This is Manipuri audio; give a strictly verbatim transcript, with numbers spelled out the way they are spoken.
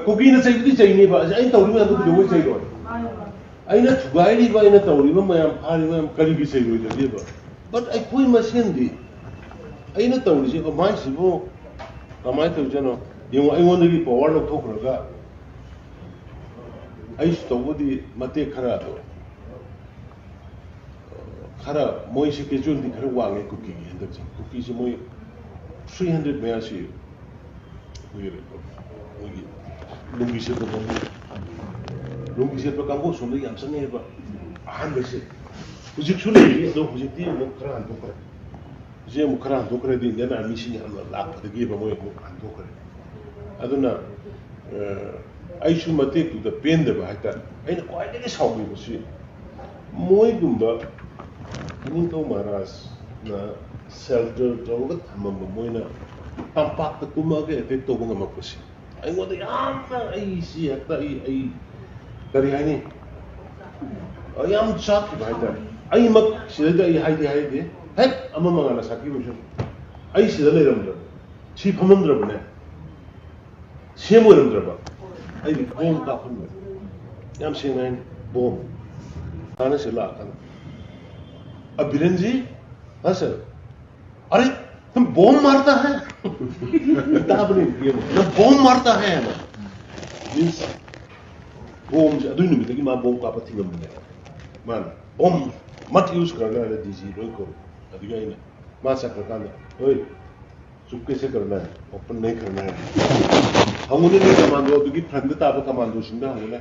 ꯀꯨꯀꯤꯅ ꯆꯩꯕꯗꯤ ꯆꯩꯅꯦꯕ, ꯑꯁꯤ ꯑꯩꯅ ꯇꯧꯔꯤꯕ ꯃꯌꯥꯝꯗꯣ ꯀꯩꯗꯧꯕꯩ ꯆꯩꯔꯣꯏ? ꯑꯩꯅ ꯊꯨꯒꯥꯏꯔꯤꯕ, ꯑꯩꯅ ꯇꯧꯔꯤꯕ ꯃꯌꯥꯝ, ꯐꯥꯔꯤꯕ ꯃꯌꯥꯝ ꯀꯔꯤꯒꯤ ꯆꯩꯔꯣꯏꯗꯒꯦꯕ? But ꯑꯩꯈꯣꯏ ꯃꯁꯦꯟꯗꯤ ꯑꯩꯅ ꯇꯧꯔꯤꯁꯤ ꯀꯃꯥꯏꯁꯤꯕꯨ ꯀꯃꯥꯏꯅ ꯇꯧꯔꯤꯖꯥꯠꯅꯣ? ꯌꯦꯡꯉꯣ, ꯑꯩꯉꯣꯟꯗꯒꯤ ꯄꯋꯥꯔ ꯂꯧꯊꯣꯛꯈ꯭ꯔꯒ ꯑꯩꯁꯨ ꯇꯧꯕꯗꯤ ꯃꯇꯦꯛ ꯈꯔ ꯑꯗꯣ ꯈꯔ ꯃꯣꯏꯁꯦ ꯀꯦꯖꯨꯋꯦꯜꯇꯤ ꯈꯔ ꯋꯥꯡꯉꯦ ꯀꯨꯀꯤꯒꯤ ꯍꯟꯗꯛꯁꯦ꯫ ꯀꯨꯀꯤꯁꯦ ꯃꯣꯏ ꯊ꯭ꯔꯤ ꯍꯟꯗ꯭ꯔꯦꯠ ꯃꯌꯥ ꯁꯤ ꯑꯩꯈꯣꯏꯒꯤ ꯃꯣꯏꯒꯤ ꯂꯨꯡꯒꯤ ꯁꯦꯠꯄ ꯀꯥꯡꯕꯨ, ꯂꯨꯡꯒꯤ ꯁꯦꯠꯄ ꯀꯥꯡꯕꯨ ꯁꯣꯝꯗ ꯌꯥꯝ ꯆꯪꯉꯦꯕ ꯑꯍꯥꯟꯕꯁꯦ꯫ ꯍꯧꯖꯤꯛꯁꯨ ꯂꯩꯔꯤ, ꯑꯗꯣ ꯍꯧꯖꯤꯛꯇꯤ ꯑꯃꯨꯛ ꯈꯔ ꯍꯟꯗꯣꯛꯈ꯭ꯔꯦ꯫ ꯍꯧꯖꯤꯛ ꯑꯃꯨꯛ ꯈꯔ ꯍꯟꯗꯣꯛꯈ꯭ꯔꯗꯤ ꯏꯟꯗꯤꯌꯥꯟ ꯑꯥꯔꯃꯤꯁꯤꯡ ꯌꯥꯝꯅ ꯂꯥꯛꯄꯗꯒꯤꯕ ꯃꯣꯏ ꯑꯃꯨꯛ ꯍꯟꯗꯣꯛꯈ꯭ꯔꯦ꯫ ꯑꯗꯨꯅ ꯑ, ꯑꯩꯁꯨ ꯃꯇꯦꯛꯇꯨꯗ ꯄꯦꯟꯗꯕ ꯍꯥꯏꯇꯥꯔꯦ꯫ ꯑꯩꯅ ꯈ꯭ꯋꯥꯏꯗꯒꯤ ꯁꯥꯎꯅꯤꯡꯕꯁꯤ ꯃꯣꯏꯒꯨꯝꯕ ꯏꯅꯤꯡꯊꯧ ꯃꯍꯥꯔꯥꯖꯅ ꯁꯦꯜꯇꯔ ꯇꯧꯔꯒ ꯊꯝꯃꯝꯕ ꯃꯣꯏꯅ ꯇꯝꯄꯥꯛꯇ ꯀꯨꯝꯃꯛꯑꯒ ꯑꯦꯇꯦꯛ ꯇꯧꯕ ꯉꯝꯃꯛꯄꯁꯤ ꯑꯩꯉꯣꯟꯗ ꯌꯥꯝꯅ, ꯑꯩꯁꯤ ꯍꯦꯛꯇ ꯑꯩ ꯑꯩ ꯀꯔꯤ ꯍꯥꯏꯅꯤ, ꯑꯩ ꯌꯥꯝ ꯆꯥꯛꯈꯤꯕ ꯍꯥꯏꯇꯥꯔꯦ꯫ ꯑꯩꯃꯛ ꯁꯤꯗꯩꯗ ꯑꯩ ꯍꯥꯏꯗꯤ ꯍꯥꯏꯗꯦ, ꯍꯦꯛ ꯑꯃ ꯃꯉꯥꯜꯅ ꯁꯥꯈꯤꯕꯁꯨ ꯑꯩ ꯁꯤꯗ ꯂꯩꯔꯝꯗ꯭ꯔꯕ, ꯁꯤ ꯐꯝꯃꯝꯗ꯭ꯔꯕꯅꯦ, ꯁꯦꯝ ꯑꯣꯏꯔꯝꯗ꯭ꯔꯕ, ꯑꯩꯗꯤ ꯕꯣꯝ ꯀꯥꯞꯍꯟꯕꯅꯦ꯫ ꯌꯥꯝ ꯁꯦꯡꯅ ꯍꯥꯏꯅꯤ, ꯕꯣꯝ꯫ ꯃꯥꯅ ꯁꯤ ꯂꯥꯛꯑꯀꯥꯟꯗ, "ꯑ, ꯕꯤꯔꯦꯟꯖꯤ, ꯍꯥ ꯁꯔ, ꯑꯔꯦ, ꯇꯨꯝ ꯕꯣꯝ ꯃꯥꯔꯇꯥ ꯍꯥꯏ?" ꯇꯥꯕꯅꯤ ꯌꯦꯡꯉꯣ, "ꯅꯪ ꯕꯣꯝ ꯃꯥꯔꯇꯥ ꯍꯥꯏ?" ꯍꯥꯏꯅ꯫ ꯃꯤꯟꯁ, ꯕꯣꯝꯁꯦ ꯑꯗꯨꯏ ꯅꯨꯃꯤꯠꯇꯒꯤ ꯃꯥ ꯕꯣꯝ ꯀꯥꯞꯄ ꯊꯤꯡꯉꯝꯕꯅꯦꯕ꯫ ꯃꯥꯅ, "ꯕꯣꯝ ꯃꯠ ꯌꯨꯁ ꯀꯔꯅ" ꯍꯥꯏꯅ ꯗꯤ ꯖꯤ ꯂꯣꯏ ꯀꯧꯏ꯫ ꯑꯗꯨꯒꯤ ꯑꯩꯅ, ꯃꯥ ꯆꯠꯈ꯭ꯔꯀꯥꯟꯗ, "ꯍꯣꯏ, ꯆꯨꯞꯀꯦ ꯁꯦ ꯀꯔꯅ, ꯑꯣꯄꯟ ꯅꯩ ꯀꯔꯅ" ꯍꯥꯏꯅ꯫ ꯍꯪꯉꯨꯅꯦ, ꯅꯣꯏ ꯀꯃꯥꯟꯗꯣ, ꯑꯗꯨꯒꯤ ꯐ꯭ꯔꯟꯗ ꯇꯥꯕ ꯀꯃꯥꯟꯗꯣꯁꯤꯡꯗ ꯍꯪꯉꯨꯅꯦ꯫